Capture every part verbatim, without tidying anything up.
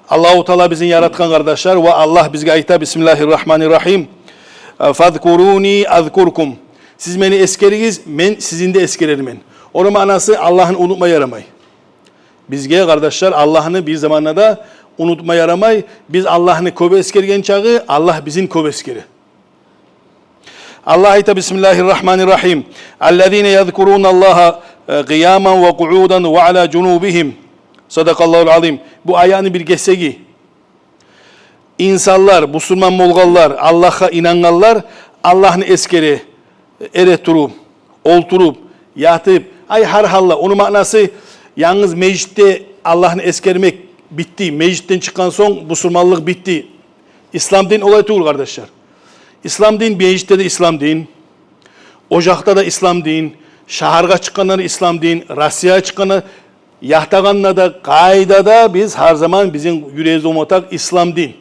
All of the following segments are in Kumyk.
Аллагьу Таала бизин яратгъан, къардашлар, ва Аллагь бизге айта: «Бисмиллагьи ррагьмани ррагьим. Фазкуруни азкуркум». Сиз мени эсгеригиз, мен сизин де эсгерермен. Ону маънасы, Аллагьны унутма ярамай. Бизге, къардашлар, Аллагьны бир заманда да унутма ярамай. Биз Аллагьны кёп эсгерген чагъы, Аллагь бизин кёп эсгере. Аллагь айта: «Бисмиллагьи ррагьмани ррагьим. Аллазина язкуруналлагьа, э, къияман ва къуудан ва ала жунубигьим». Садакъаллагьул азим. Бу аятны бир гесеги. Инсанлар, бусурман болгъанлар, Аллагьгъа инангъанлар Аллагьны эсгере, эретуруп, олтуруп, ятып, ай, гьар гьалда. Ону маънасы, янгыз межитде Аллагьны эсгермек битди. Межитден чыкъгъан сонг бусурманлыкъ битди. Ислам дин олай тюгюл, къардашлар. Ислам дин межитде де ислам дин, ожакъда да ислам дин, шагьаргъа чыкъгъанда да ислам дин, Россиягъа чыкъгъанда, ятагъанда да, къайда да биз гьар заман бизин юрегибизде болма тарыкъ ислам дин.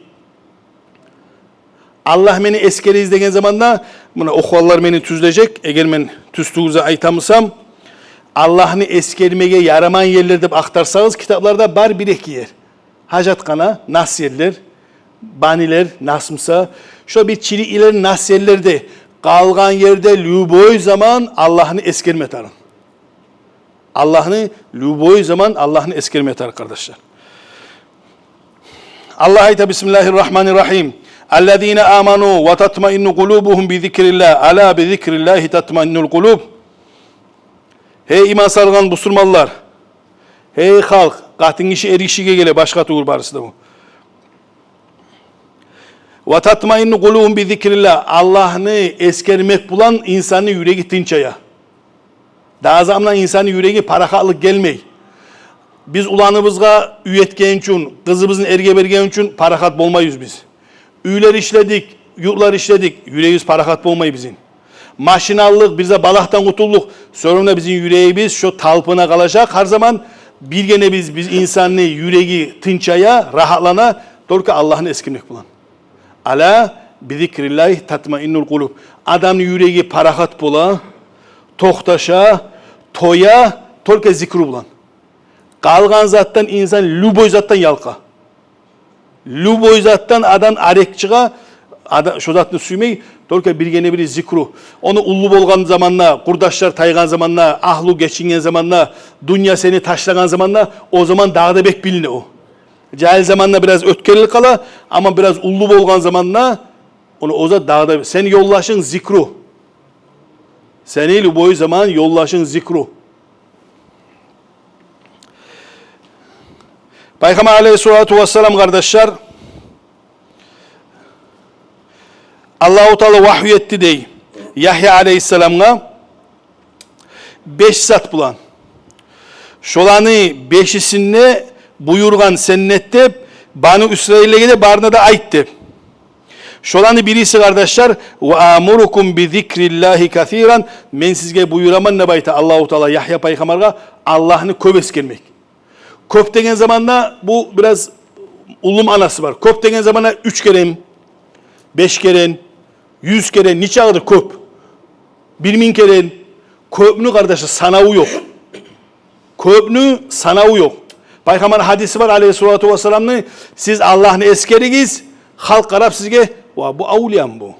Аллагь мени эсгеригиз деген заманда, муна, охугъанлар мени тюзлежек, эгер мен тюз-тюгюл зат айтамысам, Аллагьны эсгермеге ярамайгъан ерлер деп ахтарсагъыз, китапларда бар бир-эки ер. Гьажатхана, нас ерлер, банилер, насмуса, шо бир чирик ерлер, нас ерлерде, къалгъан ерде любой заман Аллагьны эсгерме тарыкъ. Аллагьны, любой заман Аллагьны эсгерме тарыкъ, къардашлар. Аллагь айта: «Бисмиллагьи ррагьмани ррагьим. Аллазина аману ва татмаинну къулубугьум би зикриллагь. Ала би зикриллагьи татмаиннул къулуб». Гьей иман салгъан бусурманлар, гьей халкъ, къатынгиши, эргишиге геле, башгъа тюгюл барысы да бу. «Ва татмаинну къулубугьум би зикриллагь». Аллагьны эсгермек булан инсанны юреги тынчая. Дагъы заманда инсанны юреги парахатлыкъ гелмей. Биз уланыбызгъа уьй этген учун, къызыбызны эрге берген учун парахат болмайбыз биз. Уьйлер ишледик, юртлар ишледик, юрегибиз парахат болмай бизин. Машин алдыкъ, бир зат балагьдан къутулдукъ, сонг да бизин юрегибиз шо талпына къалажакъ гьар заман. Биргине биз, биз инсанны юреги тынчая, рагьатлана только Аллагьны эсгермек булан. «Ала би зикриллагьи татмаиннул къулуб». Адамны юреги парахат бола, токъташа, тоя только зикру булан. Къалгъан затдан инсан, любой затдан ялкъа. Любой затдан адам арек чыгъа, адам шо затны сюймей, только биргине-бир зикру. Ону уллу болгъан заманда, къурдашлар тайгъан заманда, агьлю гечинген заманда, дюнья сени ташлагъан заманда, о заман дагъы да бек билине о. Жагьил заманда бираз оьтгерилип къала, амма бираз уллу болгъан заманда, ону о зат дагъы да, сени ёлдашынг зикру. Сени любой заман ёлдашынг зикру. Пайхаммар алейгьиссалату вассалам, къардашлар, Аллагьу Таала вагьйу этди дей Ягья алейгьиссаламгъа беш зат булан. Шоланы бешисин де буюргъан, сен де эт деп, Бану Исраиллеге де, барына да айт деп. Шоланы бириси, къардашлар: «Ва амурукум би зикриллагьи касиран». Мен сизге буюраман деп айта Аллагьу Таала Ягья пайхаммаргъа, Аллагьны кёп эсгермек. Кёп деген заманда бу бираз уллу маънасы бар. Кёп деген заманда уьч керен, беш керен, юз керен, нечакъыдыр кёп. Бир минг керен. Кёпню, къардашлар, санаву ёкъ. Кёпню санаву ёкъ. Пайхаммарны гьадиси бар алейгьиссалату вассаламны: «Сиз Аллагьны эсгеригиз, халкъ къарап сизге: „Ва, бу авлиямы бу?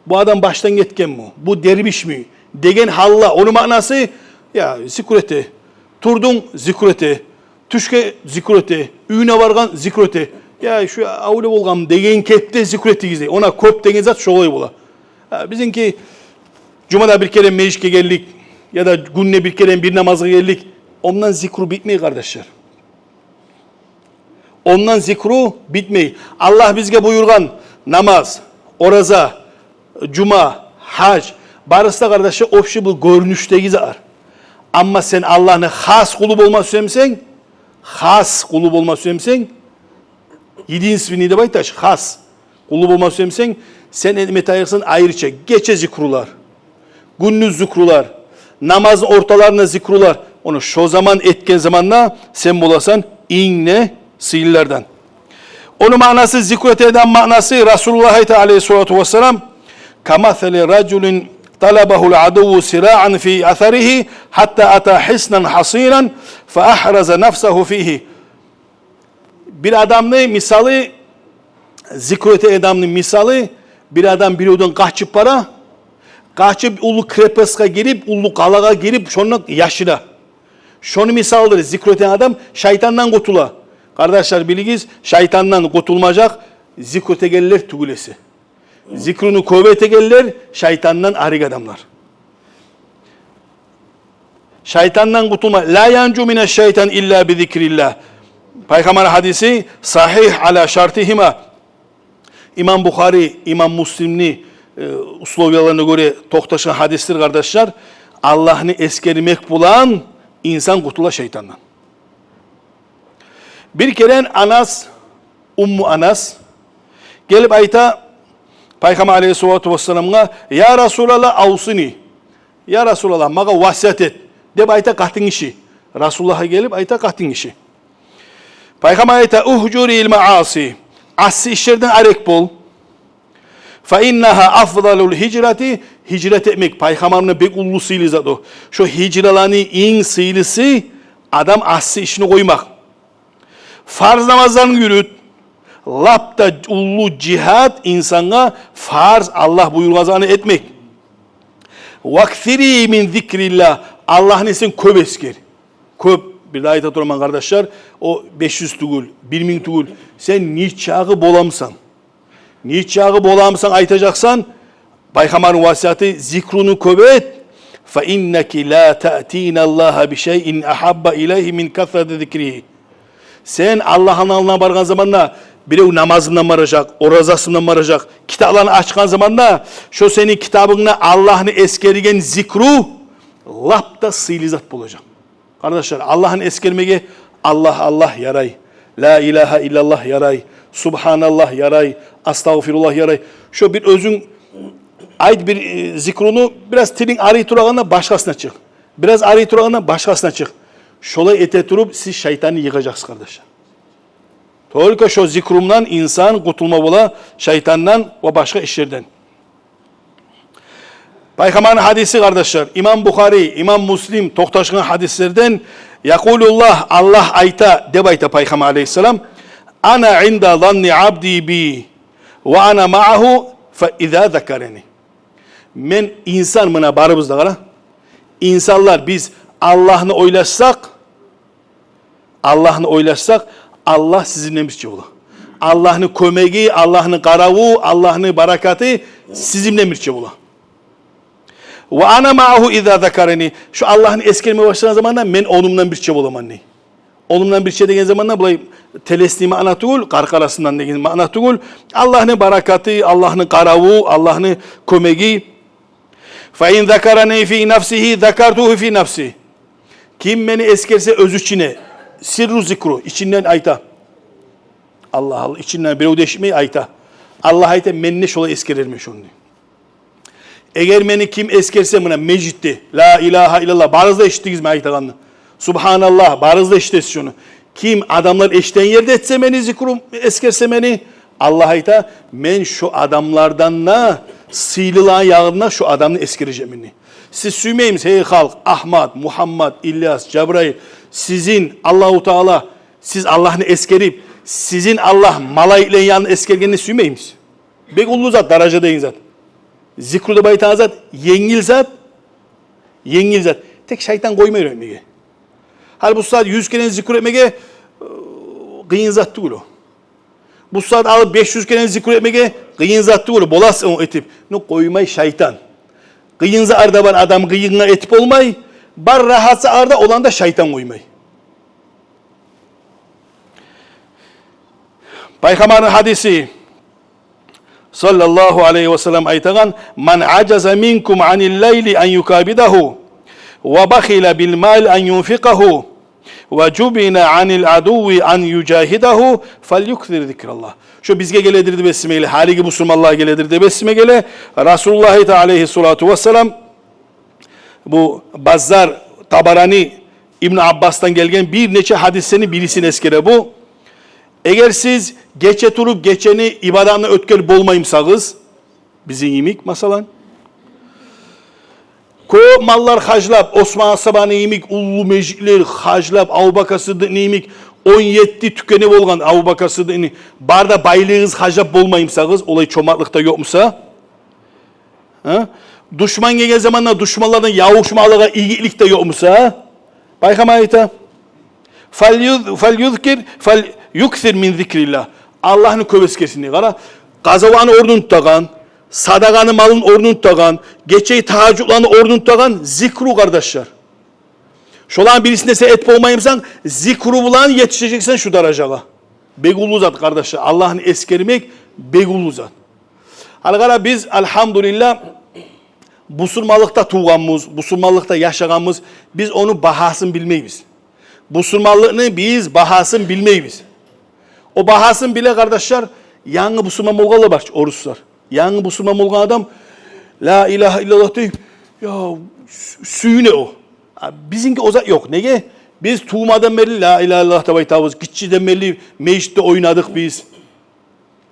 Бу адам башдан гетгенми? Бу дервишми?“ – деген гьалда». Ону маънасы: я, зикру эте. Турдунг, зикру эте. Тюшге зикру эте. Уьюне баргъан, зикру эте. «Я, шу авлия болгъанмы?» – деген кепде зикру этигиз дей. Она кёп деген зат шолай бола. Гьа, бизинки жумада бир керен межитге гелдик, яда гюнде бир керен бир намазгъа гелдик. Ондан зикру битмей, къардашлар. Ондан зикру битмей. Аллагь бизге буюргъан намаз, ораза, жума, гьаж, барысы да, къардашлар, общий бу гёрюнюшдеги затлар. Амма сен Аллагьны хас къулу болма сюемсенг, хас къулу болма сюемсенг, единственный деп айтайыкъ, хас къулу болма сюемсенг, сен этме тарыкъсан айрыча гече зикрулар, гюндюз зикрулар, намазны орталарында зикрулар. Ону шо заман этген заманда сен боласан инг де сыйлылардан. Ону маънасы, зикру этеген маънасы, Расулуллагь айта алейгьиссалату вассалам: «Камасали ражулин талабагьул адувву сираан фи асаригьи, хьатта ата хьиснан хьасинан, фа ахраза нафсагьу фигьи». Бир адамны мисалы, зикру этеген адамны мисалы, бир адам биревден къачып бара, къачып уллу крепостгъа гирип, уллу къалагъа гирип, шонда яшына. Шону мисалыдыр, зикру этеген адам шайтандан къутула. Къардашлар, билигиз, шайтандан къутулмажакъ зикру этегенлер тюгюл эсе. Зикруну кёп этегенлер шайтандан арек адамлар. Шайтандан къутулма. «Ла янжу минаш-шайтан илла би зикрилла». Пайхаммар гьадиси, сагьигь ала шартигьима. Имам Бухари, имам Муслимни, э, условияларына гёре токъташгъан гьадисдир, къардашлар. Аллагьны эсгермек булан инсан къутула шайтандан. Бир керен Анас, Умму Анас гелип айта Пайхаммар алейгьиссалату вассаламгъа: «Я Расулаллагь, авсини». «Я Расулаллагь, магъа васият эт», — деп айта къатын гиши. Расулуллагьгъа гелип айта къатын гиши. Пайхаммар айта: «Угьжурил мааси». Асси ишлерден арек бол. «Фа иннагьа афдалул гьижрати». Гьижрат этмек Пайхаммарны бек уллу сыйлы зат о. Шо гьижраланы инг сыйлысы — адам асси ишни къоймакъ. Фарз намазланы юрют. Лап да уллу жигьад — инсангъа фарз Аллагь буюргъан затны этмек. «Ваксири мин зикриллагь». Аллагьны сен кёп эсгер. Кёп, бир де айта тураман, къардашлар, о беш юз тюгюл, бир минг тюгюл. Сен нечакъы боламысан? Нечакъы боламысан, айтажакъсан. Пайхаммарны васияты: «Зикруну кёп эт. Фа иннаки ла таътиналлагьа би шайин агьабба илайгьи мин касрати зикригьи». Сен Аллагьны алдына баргъан заманда, бирев намазындан баражакъ, оразасындан баражакъ, китапланы ачгъан заманда, шо сени китабынгда Аллагьны эсгерген зикру лап да сыйлы зат болажакъ. Къардашлар, Аллагьны эсгермеге «Аллагь, Аллагь» ярай, «Ла илагьа иллаллагь» ярай, «Субгьаналлагь» ярай, «Астагъфируллагь» ярай. Шо бир оьзюнг айт бир, э, зикруну, бираз тилинг арый турагъанда башгъасына чыкъ. Бираз арый турагъанда башгъасына чыкъ. Шолай эте туруп, сиз шайтанны йыгъажакъсыз, къардашлар. Только шо зикру булан инсан къутулма бола шайтандан ва башгъа ишлерден. Пайхаммарны гьадиси, къардашлар, имам Бухари, имам Муслим токъташгъан гьадислерден: «Якъулуллагь, Аллагь айта», — деп айта Пайхаммар алейгьиссалам: «Ана инда занни абди би, ва ана маагьу, фа иза закарани». Мен инсан, муна барыбыз да, къара, инсанлар, биз Аллагьны ойлашсакъ, Аллагьны ойлашсакъ, Аллагь сизин булан бирче бола. Аллагьны кёмеги, Аллагьны къараву, Аллагьны баракаты сизин булан бирче бола. «Ва ана маагьу иза закарани». Шо Аллагьны эсгерме башлагъан заманда мен ону булан бирче боламан, дей. Ону булан бирче деген заманда булай телесный маъна тюгюл, къаркъарасындан деген маъна тюгюл. Аллагьны баракаты, Аллагьны къараву, Аллагьны кёмеги. «Фа ин закарани фи нафсигьи, закартугьу фи нафси». Ким мени эсгерсе оьз ичине, сирру зикру, ичинден айта. Аллагь, Аллагь, ичинден, бирев де эшитмей, айта. Аллагь айта, мен де шолай эсгерермен шону. Эгер мени ким эсгерсе, муна межитде, «Ла илагьа иллаллагь», барыгъыз да эшитдигиз мен айтагъанны. «Субгьаналлагь», барыгъыз да эшитесиз шону. Ким адамлар эшитеген ерде этсе мени зикру, эсгерсе мени, Аллагь айта, мен шо адамлардан да сыйлыланы янында шо адамны эсгережекмен, дей. Сиз сюймеймисиз, гьей халкъ, Агьмат, Мугьаммат, Ильяс, Жабраил, сизин Аллагьу Таала, сиз Аллагьны эсгерип, сизин Аллагь малайиклени янын эсгергенни сюймеймисиз? Бек уллу зат, даража деген зат. Зикру деп айтагъан зат енгил зат, енгил зат. Тек шайтан къоймай уьйретмеге. Гьали бу сагьат юз керен зикру этмеге, э, къыйын зат тюгюл о. Бу сагьат алып беш юз керен зикру этмеге къыйын зат тюгюл о, боласыз ону этип. Но къоймай шайтан. Къыйын затлар да бар, адам къыйынгъа этип болмай. Бар рагьат затлар да, оланы да шайтан къоймай. Пайхаммарны гьадиси, саллаллагьу алайгьи ва саллам, айтагъан: «Ман ажаза минкум анил лайли ан юкабидагьу, ва бахила бил мали ан юнфикъагьу, ва жубина анил адуви ан южагьидагьу, фалюксир зикраллагь». Шо бизге геледир деп эсиме геле, гьалиги бусурманлагъа геледир деп эсиме геле. Расулуллагь айта, алайгьиссалату вассалам, бу Баззар, Табарани, Ибну Аббасдан гелген бир нече гьадислени бирисин эсгере бу. Эгер сиз гече туруп, гечени ибадатны оьтгерип болмаймысагъыз, бизин йимик, масала, кёп маллар харжлап, Осман асгьабаны йимик, уллу межитлер харжлап, Абубакар Сыддыкъны йимик, он етти тюкени болгъан Абубакар Сыддыкъны, бары да байлыгъыгъыз харжлап болмаймысагъыз, олай чомартлыкъ да ёкъмуса? Гьа? Душман гелген заманда душманлардан ябушма алыргъа игитлик де ёкъмуса? Пайхаммар айта: «Фальюз-, фальюзкир, фальюксир мин зикрилла». Аллагьны кёп эсгерсин дей. Къара, къазаватны орнун тутагъан, садагъаны малын орнун тутагъан, гечеги тагьажжудланы орнун тутагъан зикру, къардашлар. Шоланы бирисин де сен этип болмаймысан, зикру булан етишежексен шу даражагъа. Бек уллу зат, къардашлар. Аллагьны эсгермек бек уллу зат. Гьали къара, биз, альгьамдулиллагь, бусурманлыкъда тувгъанбыз, бусурманлыкъда яшагъанбыз, биз ону багьасын билмейбиз. Бусурманлыкъны биз багьасын билмейбиз. О багьасын биле, къардашлар, янгы бусурман болгъанлар бар чы, оруслар. Янгы бусурман болгъан адам «Ла илагьа иллаллагь» дей, я, сю-, сююне о. А бизинки о зат ёкъ. Неге? Биз тувмадан берли «Ла илагьа иллаллагь» деп айтабыз. Гиччиден берли межитде ойнадыкъ биз.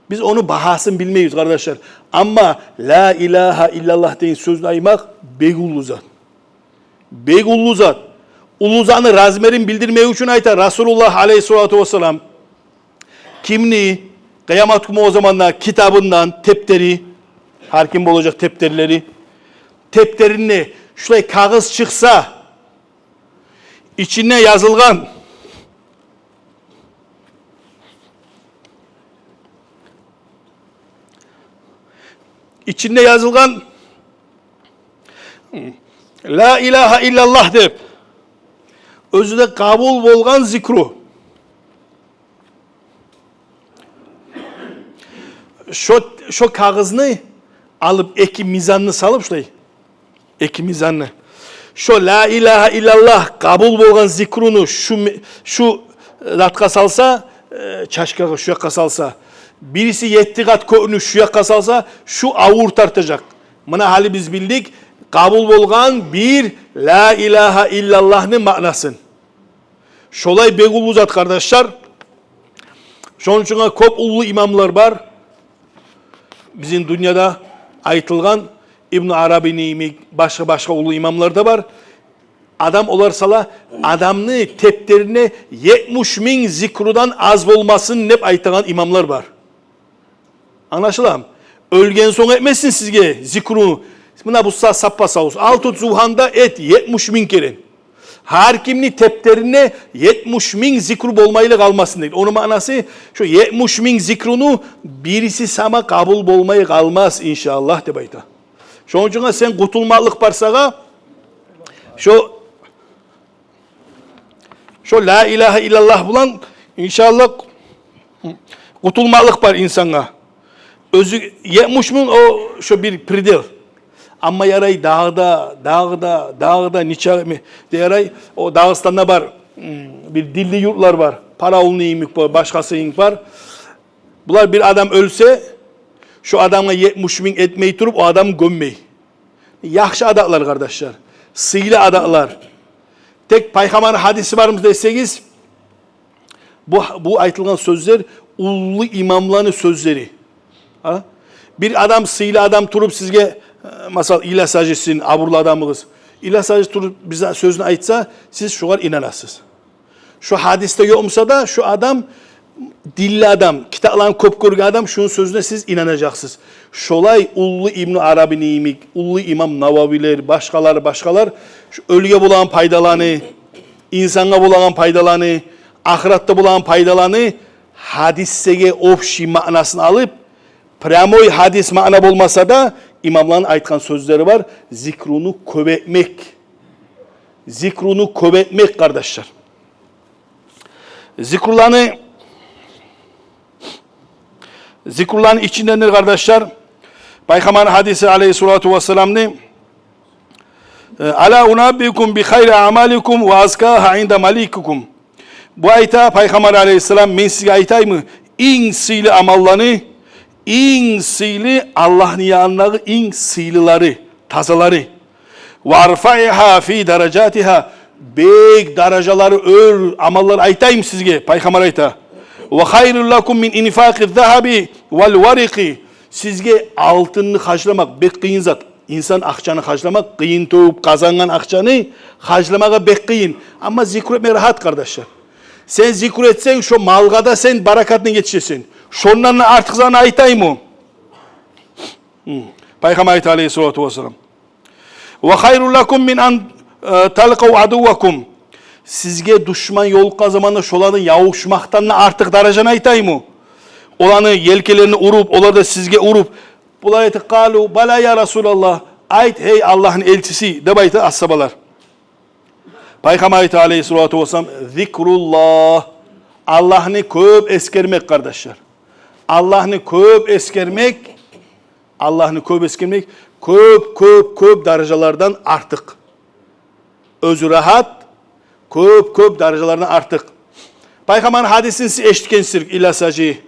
Биз ону багьасын билмейбиз, къардашлар. Амма «Ла илагьа иллаллагь» деген сёзню айтмакъ бек уллу зат. Бек уллу зат. Уллу затны размерин билдирмек учун айта Расулуллагь алейгьиссалату вассалам: кимни къыямат гюн о заманда китабындан тептери, гьар ким болажакъ тептерлери, тептеринде шулай кагъыз чыкъса, ичинде язылгъан, ичинде язылгъан «Ла илагьа иллаллагь» деп, оьзю де къабул болгъан зикру. Шо, шо кагъызны алып, эки мизанны салып, шулай, эки мизанны, шо «Ла илагьа иллаллагь» къабул болгъан зикруну шу ме-, шу затгъа салса, э, чашкагъа, шу якъгъа салса, бириси етти къат кёкню шу якъгъа салса, шу авур тартажакъ. Муна гьали биз билдик къабул болгъан бир «Ла илагьа иллаллагьны» маънасын. Шолай бек уллу зат, къардашлар. Шону учун кёп уллу имамлар бар бизин дюньяда айтылгъан, Ибну Арабини йимик, башгъа-башгъа уллу имамлар да бар. Адам, олар сала адамны тептеринде етмиш минг зикрудан аз болмасын деп айтагъан имамлар бар. Англашыламы? Оьлген сонг этмесин сизге зикруну. Муна бу са-, саппа-савсуз. Алты зувгьанда эт етмиш минг керен. Гьар кимни тептеринде етмиш минг зикру болмайлы къалмасын деген. Ону маънасы, шо етмиш минг зикруну бириси сама къабул болмай къалмас, иншааллагь, деп айта. Шону учун сен къутулмакълыкъ бар сагъа, шо Шо «Ла илагьа иллаллагь» булан, иншааллагь, къутулмакълыкъ бар инсангъа. Оьзю етмиш минг, о, шо бир предел. Амма ярай дагъы да, дагъы да, дагъы да нече ме-, де ярай, о Дагъыстанда бар, м, бир динли юртлар бар. Параулну йимик бар, башгъасы йимик бар. Булар, бир адам оьлсе, шо адамгъа етмиш минг этмей туруп, о адамны гёммей. Яхшы адатлар, къардашлар. Сыйлы адатлар. Тек Пайхаммарны гьадиси бармы десегиз, бу, бу айтылгъан сёзлер уллу имамланы сёзлери. А? Бир адам, сыйлы адам туруп сизге, э, масала, илас гьажи, сизин абурлу адамыгъыз, илас гьажи туруп бизге сёзню айтса, сиз шогъар инанасыз. Шо гьадисде ёкъ буса да, шо адам динли адам, китапланы кёп гёрген адам, шону сёзюне сиз инанажакъсыз. Шолай уллу Ибну Арабини йимик, уллу имам Нававилер, башгъалар, башгъалар, шо оьлюге болагъан пайдаланы, инсангъа болагъан пайдаланы, ахыратда болагъан пайдаланы гьадислеге общий маънасын алып, прямой гьадис маъна болмаса да, имамланы айтгъан сёзлери бар, зикруну кёп этмек. Зикруну кёп этмек, къардашлар. Зикруланы, зикруланы ичинден де, къардашлар, Пайхаммарны гьадиси алейгьиссалату вассаламны, э, «Ала унаббиукум би хайри аъмаликум ва азкагьа инда маликикум». Бу айта, Пайхаммар алейгьиссалам: «Мен сизге айтайыммы инг сыйлы амалланы, инг сыйлы, Аллагьны янындагъы инг сыйлылары, тазалары? Ва арфаигьа фи даражатигьа, бек даражалары оьр амаллар айтайыммы сизге?» Пайхаммар айта. «Ва хайрун лакум мин инфакъи загьаби вал варакъи». Сизге алтынны харжламакъ бек къыйын зат. Инсан акъчаны харжламакъ къыйын, тёгюп къазангъан акъчаны харжламагъа бек къыйын. Амма зикру этме рагьат, къардашлар. Сен зикру этсенг, шо малгъа да сен баракатны етишесен. Шондан да артыкъ затны айтаймы? Гьм. Пайхаммар айта алейгьиссалату вассалам: «Ва хайрун лакум мин ан, э, талкъав адуввакум». Сизге душман ёлукъгъан заманда шоланы ябушмакъдан да артыкъ даражаны айтаймы? Оланы елкелерин уруп, олар да сизге уруп. Булар айта: «Къалу бала я Расулаллагь». «Айт, гьей Аллагьны элчиси», — деп айта асгьабалар. Пайхаммар айта алейгьиссалату вассалам: «Зикруллагь». Аллагьны кёп эсгермек, къардашлар. Аллагьны кёп эсгермек, Аллагьны кёп эсгермек кёп, кёп, кёп даражалардан артыкъ. Оьзю рагьат, кёп, кёп даражалардан артыкъ. Пайхаммарны гьадисин сиз эшитгенсиз, Ильяс гьажи,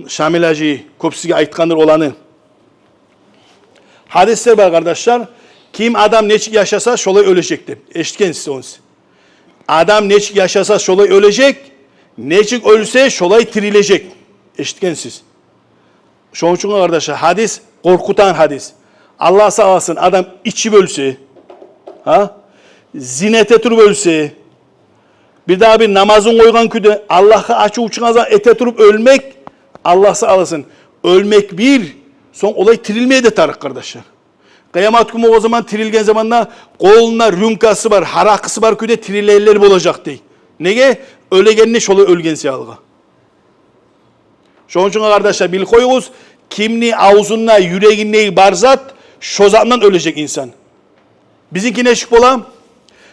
Шамил гьажи кёп сизге айтгъандыр оланы. Гьадислер бар, къардашлар. Ким адам нечик яшаса, шолай оьлежек деп. Эшитгенсиз ону сиз. Адам нечик яшаса, шолай оьлежек, нечик оьлсе, шолай тирилежек. Эшитгенсиз. Шону учун, къардашлар, гьадис къоркъутагъан гьадис. Аллагь сакъласын, адам ичип оьлсе, гьа? Зина эте туруп оьлсе, бирдагъы бир намазын къойгъан кюйде, Аллагьгъа ачув чыгъагъан зат эте туруп оьлмек, Аллагь сакъласын, оьлмек бир, сонг олай тирилмеге де тарыкъ, къардашлар. Къыямат гюн болгъан заман, тирилген заманда къолунда рюмкасы бар, гьаракъысы бар кюйде тирилегенлер болажакъ дей. Неге? Оьлегенде шолай оьлген саялы. Шону учун, къардашлар, билип къоюгъуз, кимни авзунда, юрегинде бар зат, шо затдан оьлежек инсан. Бизинки нечик бола?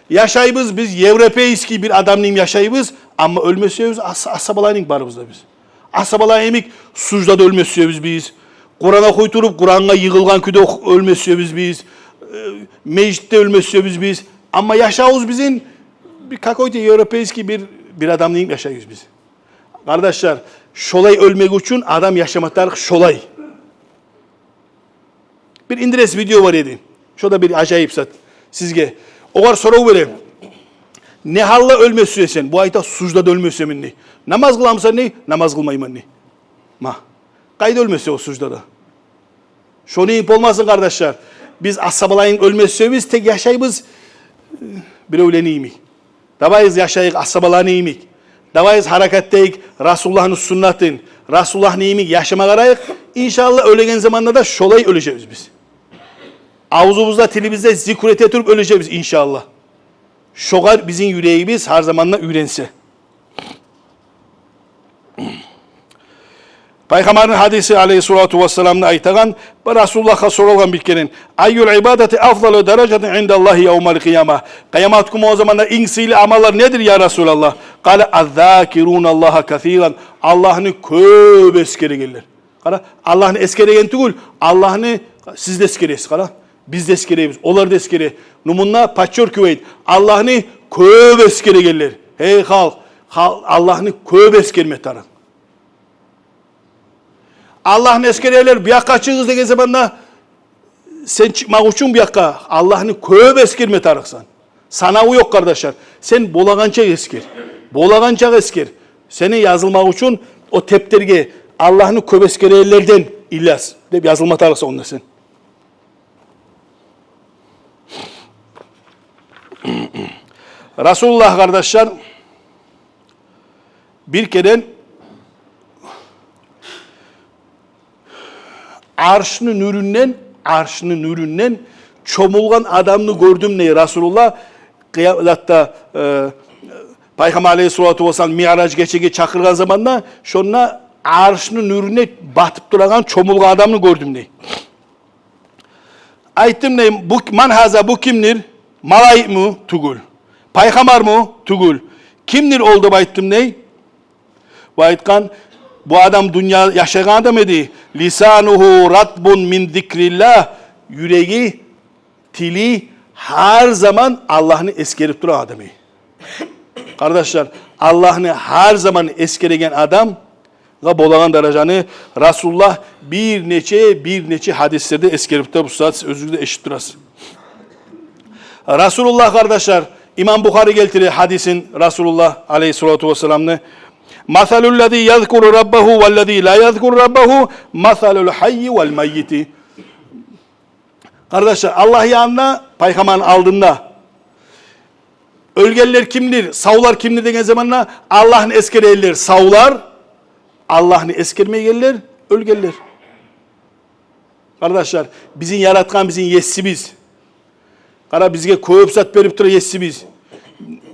Яшайбыз биз, европейский бир адамны йимик яшайбыз, амма оьлме сюебиз ас-, асгьабаланы йимик барыбыз да биз. Асгьабаланы йимик суждада оьлме сюебиз биз. Къуран охуй туруп, Къурангъа йыгъылгъан кюйде ох-, оьлме сюебиз биз. Э, межитде оьлме сюебиз биз. Амма яшавубуз бизин бир какой-то европейский бир, бир адамны йимик яшайбыз биз. Къардашлар, шолай оьлмек учун адам яшама тарыкъ шолай. Бир интересный видео бар эди. Шо да бир ажайып зат сизге. Огъар сорав бере: «Не гьалда оьлме сюесен?» Бу айта: «Суждада оьлме сюемен», — дей. «Намаз къыламысан?» — дей. «Намаз къылмайман», — дей. Ма, къайда оьлме сюе о суждада? Шону йимик болмасын, къардашлар. Биз асгьабаланы йимик оьлме сюебиз, тек яшайбыз, э, биревлени йимик. Давайыз яшайыкъ асгьабаланы йимик. Давайыз гьаракат этейик Расулуллагьны суннатын, Расулуллагьны йимик яшама къарайыкъ. Иншаллагь, оьлеген заманда да шолай оьлежекбиз биз. Авзубузда, тилибизде зикру эте туруп оьлежекбиз, иншаллагь. Шогъар бизин юрегибиз гьар заманда уьйренсе. Пайхаммарны гьадиси, алейгьиссалату вассаламны, айтагъан, бир Расулуллагьгъа соралгъан бир керен: «Айюл ибадати афдалу даражатин индаллагьи явмал къияма?» Къыямат гюн болгъан заманда инг сыйлы амаллар недир, я Расулаллагь? Къала: «Аззакируналлагьа касиран». Аллагьны кёп эсгерегенлер. Къара, Аллагьны эсгереген тюгюл, Аллагьны сиз де эсгересиз, къара. Биз де эсгеребиз, олар да эсгере. Ну мунда подчёркивает: Аллагьны кёп эсгерегенлер. Гьей халкъ, хал-, Аллагьны кёп эсгерме тарыкъ. Аллагьны эсгерегенлер, бу якъгъа чыгъыгъыз деген заманда, сен чыкъмакъ учун бу якъгъа Аллагьны кёп эсгерме тарыкъсан. Санаву ёкъ, къардашлар. Сен болагъанча эсгер. Болагъанча эсгер. Сени язылмакъ учун о тептерге, Аллагьны кёп эсгерегенлерден Ильяс деп язылма тарыкъсан онда сен. Расулуллагь, къардашлар, бир керен Аршны нюрюнден, Аршны нюрюнден чомулгъан адамны гёрдюм дей Расулуллагь. Къыя-, затда, э, Пайхаммар алейгьиссалату вассалам Миъраж гечеге чакъыргъан заманда, шонда Аршны нюрюне батып турагъан, чомулгъан адамны гёрдюм дей. Айтдым дей: «Бу, ман гьаза, бу кимдир? Малайикми? Тюгюл. Пайхаммармы? Тюгюл. Кимдир ол?» — деп айтдым дей. Бу айтгъан: «Бу адам дюнья яшайгъан адам эди. Лисанугьу ратбун мин зикриллагь». Юреги, тили гьар заман Аллагьны эсгерип турагъан адам эди. Къардашлар, Аллагьны гьар заман эсгереген адамгъа болагъан даражаны Расулуллагь бир нече, бир нече гьадислерде эсгерип тура, бу сагьат сиз оьзюгюз де эшитип турасыз. Расулуллагь, къардашлар, имам Бухари гелтире гьадисин, Расулуллагь алейгьиссалату вассаламны: «Масалуллази язкуру раббагьу валлази ла язкуру раббагьу масалул гьаййи вал маййити». Къардашлар, Аллагь янында, Пайхаммарны алдында Оьлгенлер кимдир, савлар кимдир деген заманда, Аллагьны эсгерегенлер савлар, Аллагьны эсгермейгенлер оьлгенлер. Къардашлар, бизин яратгъан бизин Есибиз. Къара, бизге кёп зат берип тура Есибиз.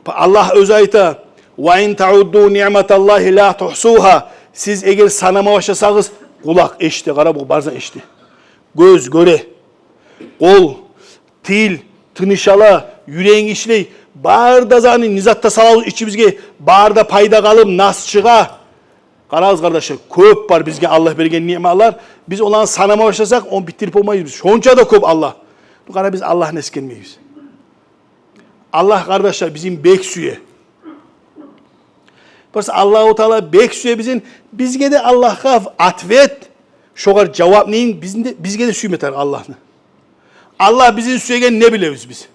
Аллагь оьзю айта: «Ва ин таудду ниъматаллагьи ла тугьсугьа». Сиз эгер санама башласагъыз, къулакъ эшите, къара, бу бар зат эшите. Гёз гёре, къол, тил тыныш ала, юрегинг ишлей. Бар да затны, не зат да салабыз ичибизге, бар да пайда къалып, нас чыгъа. Къарагъыз, къардашлар, кёп бар бизге Аллагь берген ниъматлар. Биз оланы санама башласакъ, ону битдирип болмайбыз биз. Шонча да кёп Аллагь. Къара, биз Аллагьны эсгермейбиз. Аллагь, къардашлар, бизин бек сюе. Просто Аллагьу Таала бек сюе бизин. Бизге де Аллагьгъа ответ, шогъар жавап нейин, бизин де, бизге де сюйме тарыкъ Аллагьны. Аллагь бизин сюегенин не билебиз биз?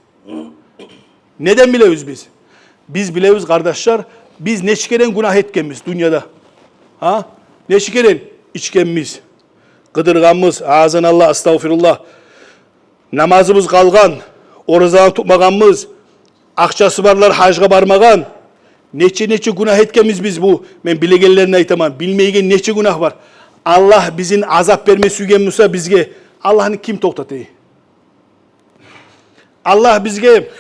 Неден билебиз биз? Биз билебиз, къардашлар, биз нече керен гюнагь этгенбиз дюньяда. Гьа? Нече керен ичгенбиз, къыдыргъанбыз, азаналлагь, астагъфируллагь. Намазыбыз къалгъан, оразаланы тутмагъанбыз, акъчасы барлар гьажгъа бармагъан. Нече-нече гюнагь этгенбиз биз бу, мен билегенлерин айтаман, билмейген нече гюнагь бар. Аллагь бизин азап берме сюйген буса бизге, Аллагьны ким токътата? Аллагь бизге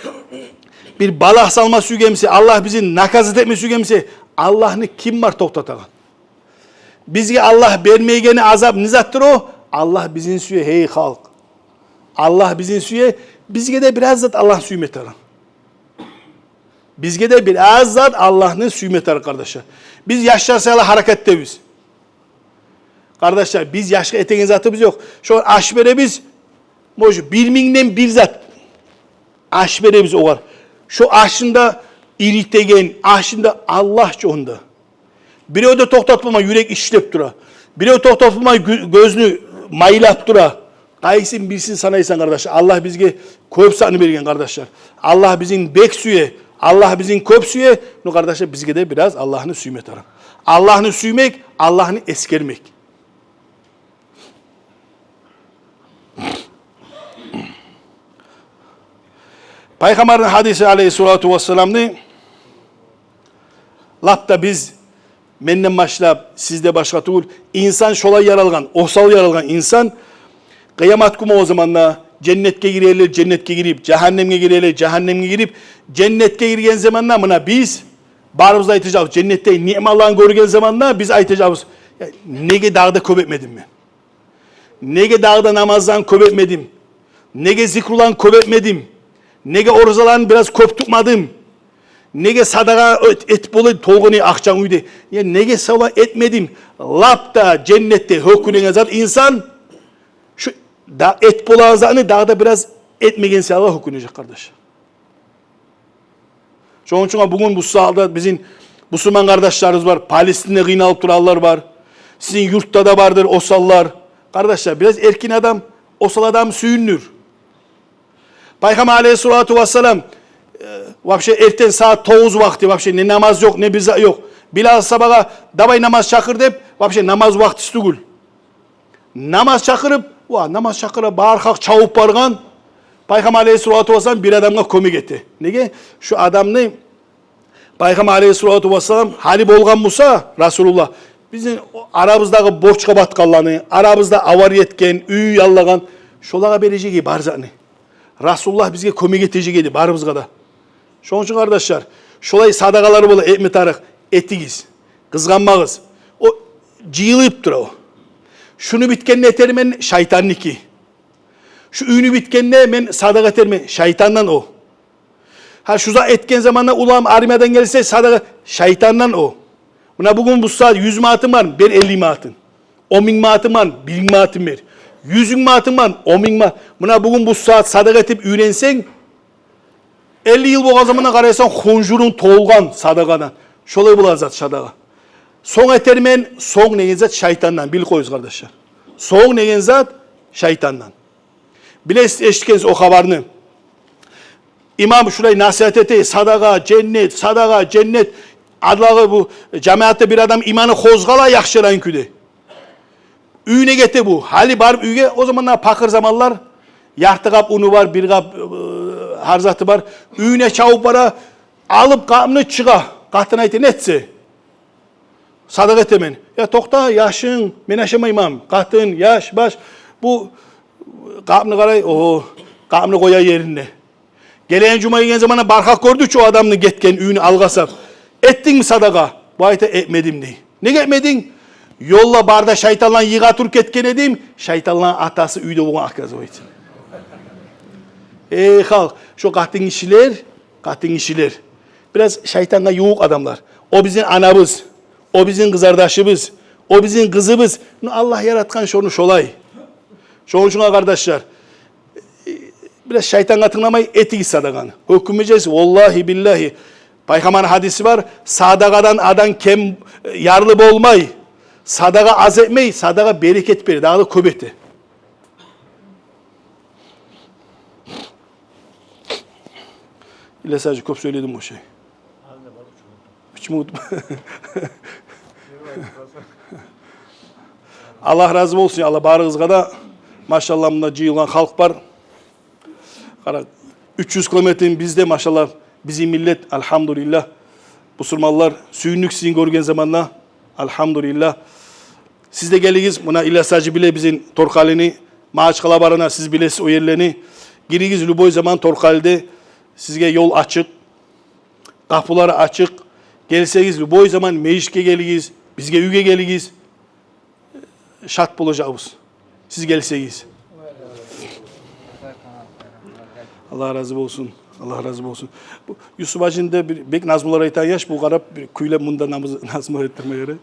бир балагь салма сюйген буса, Аллагь бизин наказать этме сюйген буса, Аллагьны ким бар токътатагъан? Бизге Аллагь бермейгени азап не затдыр о? Аллагь бизин сюе, гьей халкъ. Аллагь бизин сюе, бизге де бираз зат Аллагьны сюйме тарыкъ. Бизге де бираз зат Аллагьны сюйме тарыкъ, къардашлар. Биз яшлар саялы гьаракатдабыз. Къардашлар, биз яшгъа этеген затыбыз ёкъ. Шогъар аш беребиз, может, бир мингден бир зат аш беребиз огъар. Шо ашын да иритеген, ашын да Аллагь учун да. Бирев де токътатып болмай, юрек ишлеп тура. Бирев токътатып болмай, гё-, гёзню майлап тура. Къайсын бирисин санайсан, къардаш? Аллагь бизге кёп затны берген, къардашлар. Аллагь бизин бек сюе, Аллагь бизин кёп сюе. Ну, къардашлар, бизге де бираз Аллагьны сюйме тарыкъ. Аллагьны сюймек, Аллагьны эсгермек. Пайхаммарны гьадиси, алейгьиссалату вассаламны, лап да биз, менден башлап, сиз де башгъа тюгюл, инсан шолай яралгъан, осал яралгъан инсан, къыямат гюн о заманда женнетге гирелер, женнетге гирип, жагьаннемге гирелер, жагьаннемге гирип, женнетге гирген заманда, муна биз, барыбыз да айтажакъбыз, женнетдеги ниъматланы гёрген заманда биз айтажакъбыз: «Я, неге дагъы да кёп этмедим мен? Неге дагъы да намазланы кёп этмедим? Неге зикруланы кёп этмедим? Неге оразаланы бираз кёп тутмадым? Неге садагъа эт-, этип бола эди, толгъан эди акъчанг уьйде. Я, неге солай этмедим?» Лап да женнетде гьёкюнеген зат инсан шу да-, этип болагъан затны дагъы да бираз этмеген саялы гьёкюнежек, къардаш. Шону учун бугюн бу сагьатда бизин бусурман къардашларыбыз бар, Палестинде къыйналып турагъанлар бар. Сизин юртда да бардыр осаллар. Къардашлар, бираз эркин адам, осал адам сююндюр. Пайхаммар алейгьиссалату вассалам, э, вообще эртен сагьат тогъуз вакъти, вообще не намаз ёкъ, не бир зат ёкъ. Билал сагьабагъа: «Давай намаз чакъыр», — деп, вообще намаз вакътиси тюгюл. Намаз чакъырып, ва, намаз чакъыра, бар халкъ чабып баргъан. Пайхаммар алейгьиссалату вассалам бир адамгъа кёмек эте. Неге? Шу адамны Пайхаммар алейгьиссалату вассалам, гьали болгъан буса Расулуллагь, бизин арабыздагъы борчгъа батгъанланы, арабызда авария этген, уьй яллагъан, шолагъа бережек эди бар затны. Расулуллагь бизге кёмек этежек эди, барыбызгъа да. Шону учун, къардашлар, шолай садагъалар бола, этме тарыкъ, этигиз. Къызгъанмагъыз. О жыйылып тура о. Шуну битгенде этермен, шайтанныки. Шу уьйню битгенде мен садагъа этермен, шайтандан о. Гьа, шу зат этген заманда уланым армиядан гелсе, садагъа, шайтандан о. Муна бугюн бу сагьат юз манатынг бар, бер элли манатын. Он минг манатынг бар, бир минг манатын бер. Юз минг манатынг бар, он минг ма-, муна бугюн бу сагьат садагъа этип уьйренсенг, элли йыл болгъан заманда къарайсан, хонжурунг толгъан садагъадан. Шолай бола зат садагъа. Сонг этермен, сонг деген зат шайтандан, билип къоюгъуз, къардашлар. Сонг деген зат шайтандан. Билесиз, эшитгенсиз о хабарны. Имам шулай насигьат эте: садагъа, женнет, садагъа, женнет. Адлагъы бу жамиятда бир адам иманы къозгъала яхшылайын кюйде. Уьйюне гете бу. Гьали барып уьйге, о заманда пакъыр заманлар, ярты къап уну бар, бир къап, э, гьар заты бар. Уьйюне чабып бара, Алып къапны чыгъа. Къатын айта: «Не этсе?» «Садагъа этемен». «Я токъта, яшынг, мен ашамайман». Къатын, яш, баш. Бу къапны къарай, огьо, къапны къоя еринде. Гелеген жума гелген заманда бархакъ гёрдю чю о адамны гетген, уьюню алгъасап: «Этдингми садагъа?» Бу айта: «Этмедим», – дей. «Неге этмединг?» «Ёлда барда шайтанланы йыгъа туруп гетген эдим, шайтанланы атасы уьйде болгъан, оказывается». Эй халкъ, шо къатынгишилер, къатынгишилер бираз шайтангъа ювукъ адамлар. О бизин анабыз, о бизин къызардашыбыз, о бизин къызыбыз. Ну, Аллагь яратгъан шону шолай. Шону учун, къардашлар, бираз шайтангъа тынгламай этигиз садагъаны. Гьёкюнмежексиз, валлагьи, биллагьи. Пайхаммарны гьадиси бар: «Садагъадан адам кем, ярлы болмай. Садагъа аз этмей, садагъа берекет бере, дагъы да кёп эте». Ильяс-гьажи, кёп сёйледим ошай. Гьеч минут. Аллагь рази болсун, Аллагь барыгъызгъа да. Машаллагь, мунда жыйылгъан халкъ бар. Къара, уьч юз километрни бизде, машаллагь, бизин миллет, альгьамдулиллагь. Бусурманлар, сююндюк сизин гёрген заманда, альгьамдулиллагь. Сиз де гелигиз, муна Ильяс-гьажи биле бизин Торкъалини, Магьачкъала барына, сиз билесиз о ерлени. Гиригиз любой заман Торкъалиде, сизге ёл ачыкъ, къапулары ачыкъ. Гелсегиз, любой заман межитге гелигиз, бизге уьйге гелигиз. Шат болажакъбыз сиз гелсегиз. Аллагь рази болсун. Аллагь рази болсун. Бу Юсуп-гьажини де бир бек назмулар айтагъан яш, бу къарап бир кюйлеп мунда намаз, назмулар этдирме герек.